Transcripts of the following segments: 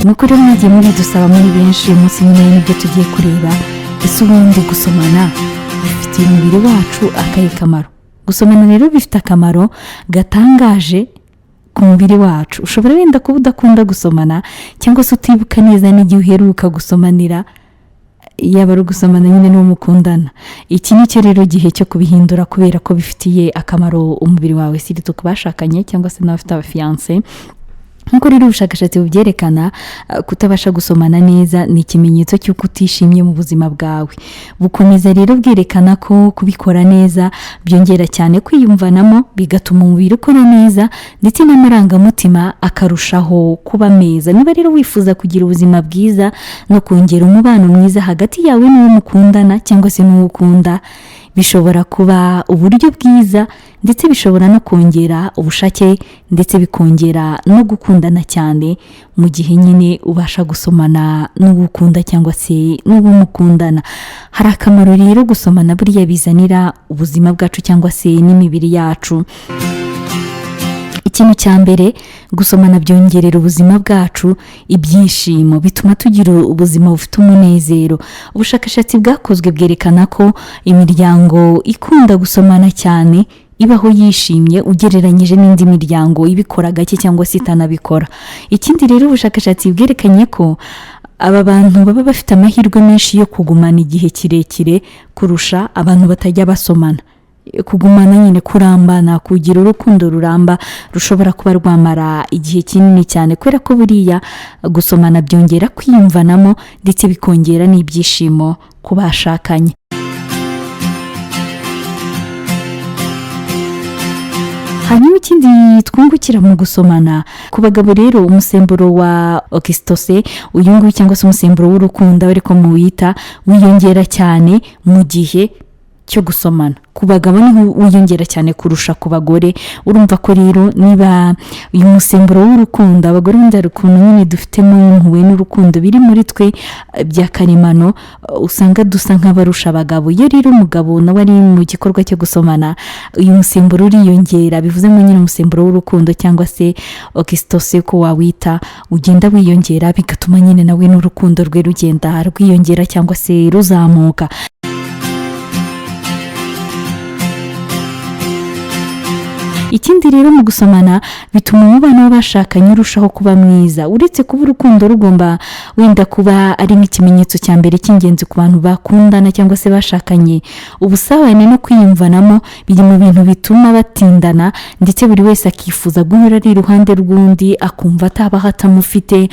Nuko rero mwagiye mubidusaba muri benshi. Uyu munsi nyine nibyo tugiye kureba. Ese ubundi gusomana bifitiye umubiri wacu akahe kamaro? Gusomana rero bifite akamaro gatangaje ku mubiri wacu. Ushobora wenda kuba udakunda gusomana, cyangwa se utibuka neza n'igihe uheruka gusomanira, yaba ari ugusomana nyine n'uwo mukundana. Iki ni cyo rero gihe cyo kubihindura, kubera ko bifitiye akamaro umubiri wawe, surtout ku bashakanye cyangwa se n'abafite abafiancé. Nk'uko rero ubushakashatsi bubyerekana, kutabasha gusomana neza ni ikimenyetso cy'uko utishimye mu buzima bwawe. Bukomeza rero bwerekana ko kubikora neza byongera cyane kwiyumvanamo, bigatuma umubiri ukora neza, ndetse n'amarangamutima akarushaho kuba meza. Niba rero wifuza kugira ubuzima bwiza no kongera umubano mwiza hagati yawe n'uwo mukundana cyangwa se n'uwo ukunda, bishobora kuba uburyo bwiza, ndetse bishobora no kongera ubushake, ndetse bikongera no gukundana cyane, mu gihe nyine ubasha gusomana n'uwo ukunda cyangwa se n'uwo mukundana. Hari akamaro rero gusomana buriya bizanira ubuzima bwacu cyangwa se n'imibiri yacu. Ikintu cya mbere, gusomana byongerera ubuzima bwacu ibyishimo, bituma tugira ubuzima bufite umunezero. Ubushakashatsi bwakozwe bwerekana ko imiryango ikunda gusomana cyane ibaho yishimye, ugereranyije n'indi miryango ibikora gake cyangwa se itanabikora. Ikindi rero, ubushakashatsi bwerekanye ko aba bantu baba bafite amahirwe menshi yo kugumana igihe kirekire kurusha abantu batajya basomana. Kugumana nyine, kurambana, kugira urukundo ruramba rushobora kuba rwamara igihe kinini cyane, kubera ko buriya gusomana byongera kwiyumvanamo, ndetse bikongera n'ibyishimo ku bashakanye. Hanyuma ikindi twungukira mu gusomana, ku bagabo rero, umusemburo wa oxytocin uyu nguyu, cyangwa se umusemburo w'urukundo ariko muwita, wiyongera cyane mu gihe cyo gusomana. Ku bagabo niho wiyongera cyane kurusha ku bagore. Urumva ko rero niba uyu musemburo w'urukundo, abagore wenda hari ukuntu nyine dufitemo impuhwe n'urukundo biri muri twe bya karemano, usanga dusa nk'abarusha abagabo. Iyo rero umugabo nawe ari mu gikorwa cyo gusomana, uyu musemburo uriyongera. Bivuze ngo nyine umusemburo w'urukundo cyangwa se oxytocin ko wawita ugenda wiyongera, bigatuma nyine nawe n'urukundo rwe rugenda rwiyongera cyangwa se ruzamuka. Ikindi rero, mu gusomana bituma umubano w'abashakanye urushaho kuba mwiza. Uretse kuba urukundo rugomba wenda kuba ari nk'ikimenyetso cya mbere cy'ingenzi ku bantu bakundana cyangwa se bashakanye, ubusabane no kwiyumvanamo biri mu bintu bituma batindana, ndetse buri wese akifuza guhora ari iruhande rw'undi, akumva atabaho atamufite.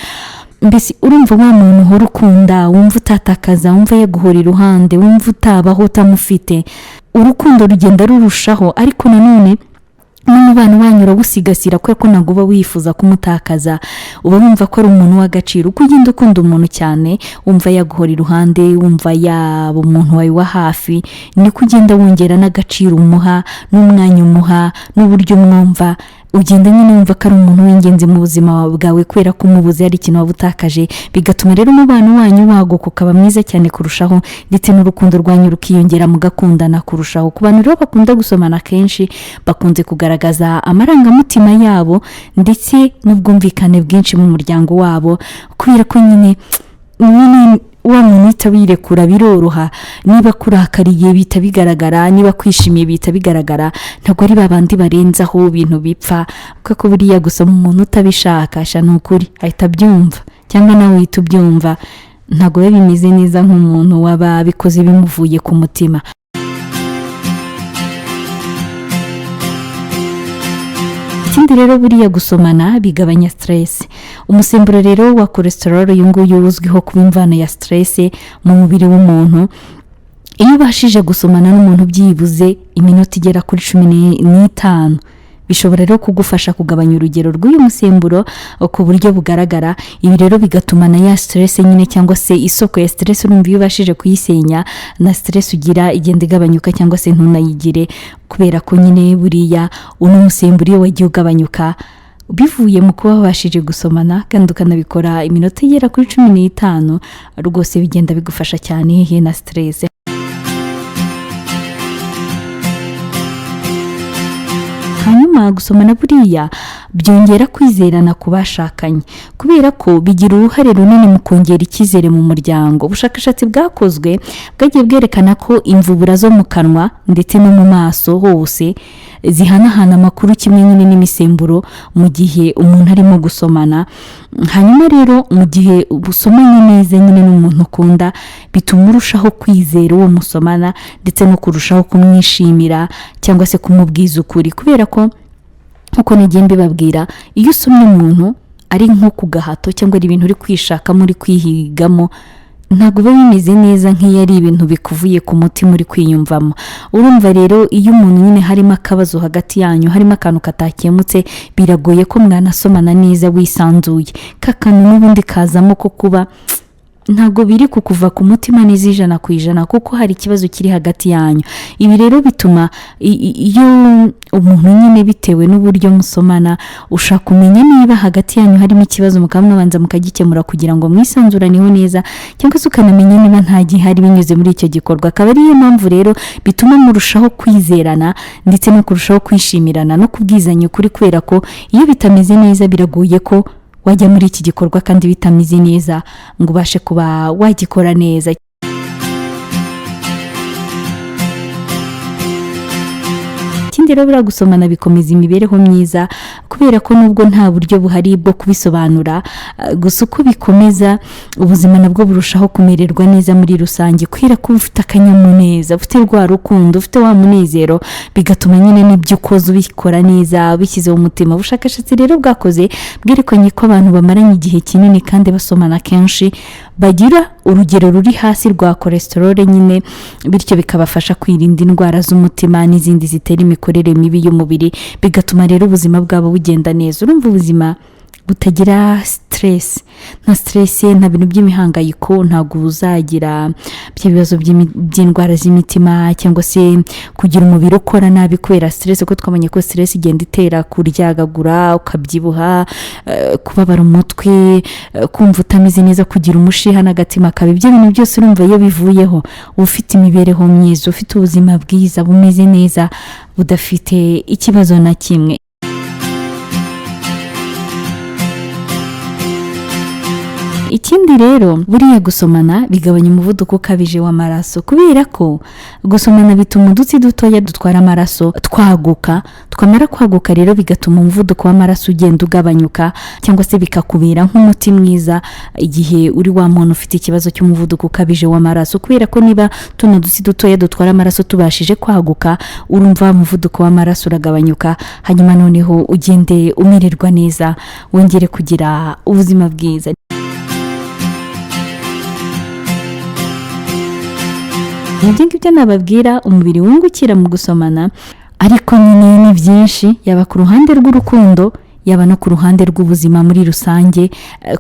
Mbese urumva wa muntu uhora ukunda, wumva utatakaza, wumva yaguhora iruhande, wumva utabaho utamufite, urukundo rugenda rurushaho. Ariko nanone n'umubano wanyu urawusigasira, kubera ko ntabwo uba wifuza kumutakaza, uba wumva ko ari umuntu w'agaciro. Uko ugenda ukunda umuntu cyane, wumva yaguhora iruhande, wumva yaba umuntu wawe wa hafi, niko ugenda wongera n'agaciro umuha, n'umwanya umuha, n'uburyo umwumva. Ugenda nyine wumva ko ari umuntu w'ingenzi mu buzima bwawe, kubera ko umubuze hari ikintu waba utakaje. Bigatuma rero umubano wanyu waguka, ukaba mwiza cyane kurushaho, ndetse n'urukundo rwanyu rukiyongera, mugakundana kurushaho. Ku bantu rero bakunda gusomana kenshi, bakunze kugaragaza amarangamutima yabo ndetse n'ubwumvikane bwinshi mu muryango wabo, kubera ko nyine wa muntu uhita wirekura biroroha. Niba kurakariye bihita bigaragara, niba kwishimiye bihita bigaragara. Ntabwo ari ba bandi barenzaho ibintu bipfa, kuko buriya gusoma umuntu utabishaka sha, ni ukuri ahita abyumva, cyangwa nawe uhita ubyumva. Ntabwo biba bimeze neza nk'umuntu waba abikoze bimuvuye ku mutima. Ikindi rero, buriya gusomana bigabanya stress. Umusemburo rero wa cholesterol uyu nguyu uzwiho kuba imvano ya stress mu mubiri w'umuntu. Iyo ubashije gusomana n'umuntu byibuze iminota igera kuri 15, bishobora rero kugufasha kugabanya urugero rw'uyu musemburo ku buryo bugaragara. Ibi rero bigatuma na ya stress nyine, cyangwa se isoko ya stress, urumva iyo ubashije kuyisenya, na stress ugira igenda igabanyuka cyangwa se ntunayigire, kubera ko nyine buriya uno musemburo iyo wagiye ugabanyuka bivuye mu kuba wabashije gusomana, kandi ukanabikora iminota igera kuri 15, rwose bigenda bigufasha cyane hehe na stress. Hanyuma Hanyuma gusomana buriya byongera kwizerana ku bashakanye, kubera ko bigira uruhare runini mu kongera icyizere mu muryango. Ubushakashatsi bwakozwe bwagiye bwerekana ko imvubura zo mu kanwa ndetse no mu maso hose zihanahana amakuru kimwe nyine n'imisemburo mu gihe umuntu arimo gusomana. Hanyuma rero mu gihe usomanye neza nyine n'umuntu ukunda, bituma urushaho kwizera uwo musomana ndetse no kurushaho kumwishimira cyangwa se kumubwiza ukuri, kubera ko nk'uko nagiye mbibabwira, iyo usomye umuntu ari nko ku gahato cyangwa ari ibintu uri kwishakamo, uri kwihigamo, ntabwo biba bimeze neza nk'iyo ari ibintu bikuvuye ku mutima uri kwiyumvamo. Urumva rero iyo umuntu nyine harimo akabazo hagati yanyu, harimo akantu katakemutse, biragoye ko mwanasomana neza wisanzuye. Ka kantu n'ubundi kazamo ko kuba ntabwo biri kukuva ku mutima neza 100%, kuko hari ikibazo kiri hagati yanyu. Ibi rero bituma iyo umuntu nyine bitewe n'uburyo musomana, ushaka kumenya niba hagati yanyu harimo ikibazo, mukaba mwabanza mukagikemura kugira ngo mwisanzuraneho neza, cyangwa se ukanamenya niba nta gihari binyuze muri icyo gikorwa. Akaba ariyo mpamvu rero bituma murushaho kwizerana ndetse no kurushaho kwishimirana no kubwizanya ukuri, kubera ko iyo bitameze neza biragoye ko wajya muri iki gikorwa kandi bitameze neza ngo ubashe kuba wagikora neza. Ikindi rero, buriya gusomana bikomeza imibereho myiza, kubera ko nubwo nta buryo buhari bwo kubisobanura, gusa uko bikomeza ubuzima nabwo burushaho kumererwa neza muri rusange, kubera ko uba ufite akanyamuneza, ufite rwa rukundo, ufite wa munezero, bigatuma nyine n'ibyo ukoze ubikora neza ubishyizeho umutima. Ubushakashatsi rero bwakoze bwerekanye ko abantu bamaranye igihe kinini kandi basomana kenshi bagira urugero ruri hasi rwa cholesterol nyine, bityo bikabafasha kwirinda indwara z'umutima n'izindi zitera imikorere mibi y'umubiri, bigatuma rero ubuzima bwabo bugenda neza. Urumva ubuzima butagira stress, nta stress, nta bintu by'imihangayiko, ntabwo uzagira bya bibazo by'indwara z'imitima cyangwa se kugira umubiri ukora nabi kubera stress, kuko twabonye ko stress igenda itera kuryagagura, ukabyibuha, kubabara umutwe, kumva utameze neza, kugira umushiha n'agatima kabi. Ibyo bintu byose urumva iyo bivuyeho uba ufite imibereho myiza, ufite ubuzima bwiza bumeze neza, budafite ikibazo na kimwe. Ikindi rero, buriya gusomana bigabanya umuvuduko ukabije w'amaraso, kubera ko gusomana bituma udutsi dutoya dutwara amaraso twaguka. Twamara kwaguka rero bigatuma umuvuduko w'amaraso ugenda ugabanyuka, cyangwa se bikakubera nk'umuti mwiza igihe uri wa muntu ufite ikibazo cy'umuvuduko ukabije w'amaraso, kubera ko niba tuno dutsi dutoya dutwara amaraso tubashije kwaguka, urumva umuvuduko w'amaraso uragabanyuka, hanyuma noneho ugende umererwa neza, wongere kugira ubuzima bwiza. Ibyo ngibyo nababwira umubiri wungukira mu gusomana, ariko nyine ni byinshi, yaba ku ruhande rw'urukundo, yaba no ku ruhande rw'ubuzima muri rusange,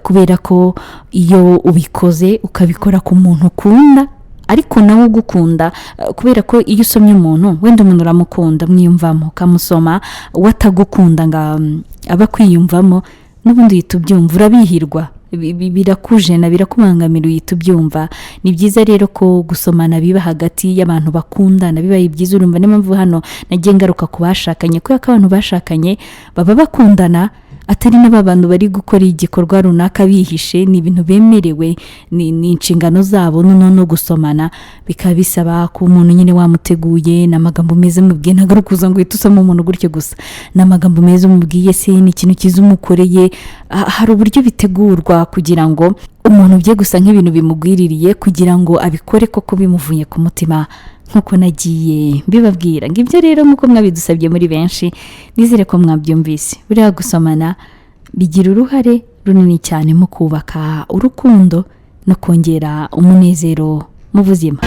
kubera ko iyo ubikoze ukabikora ku muntu ukunda ariko nawe ugukunda, kubera ko iyo usomye umuntu, wenda umuntu uramukunda, mwiyumvamo, ukamusoma, we atagukunda ngo aba akwiyumvamo, n'ubundi uhita ubyumva, urabihirwa, birakujena, birakubangamira, uhita ubyumva. Ni byiza rero ko gusomana biba hagati y'abantu bakundana, bibaye byiza. Urumva niyo mpamvu hano nagiye ngaruka ku bashakanye, kubera ko abantu bashakanye baba bakundana, atari n'aba bantu bari gukora igikorwa runaka bihishe, ni ibintu bemerewe, ni inshingano zabo. Noneho no gusomana bikaba bisaba ko umuntu nyine wamuteguye, ni amagambo meza umubwiye, ntabwo ari ukuza ngo uhite usoma umuntu gutyo gusa, ni amagambo meza umubwiye se, ni ikintu cyiza umukoreye. Hari uburyo bitegurwa kugira ngo umuntu bye gusa nk'ibintu bimugwiririye, kugira ngo abikore koko bimuvuye ku mutima, nk'uko nagiye mbibabwira. Ngibyo rero nk'uko mwabidusabye muri benshi, nizere ko mwabyumvise. Buriya gusomana bigira uruhare runini cyane mu kubaka urukundo no kongera umunezero mu buzima.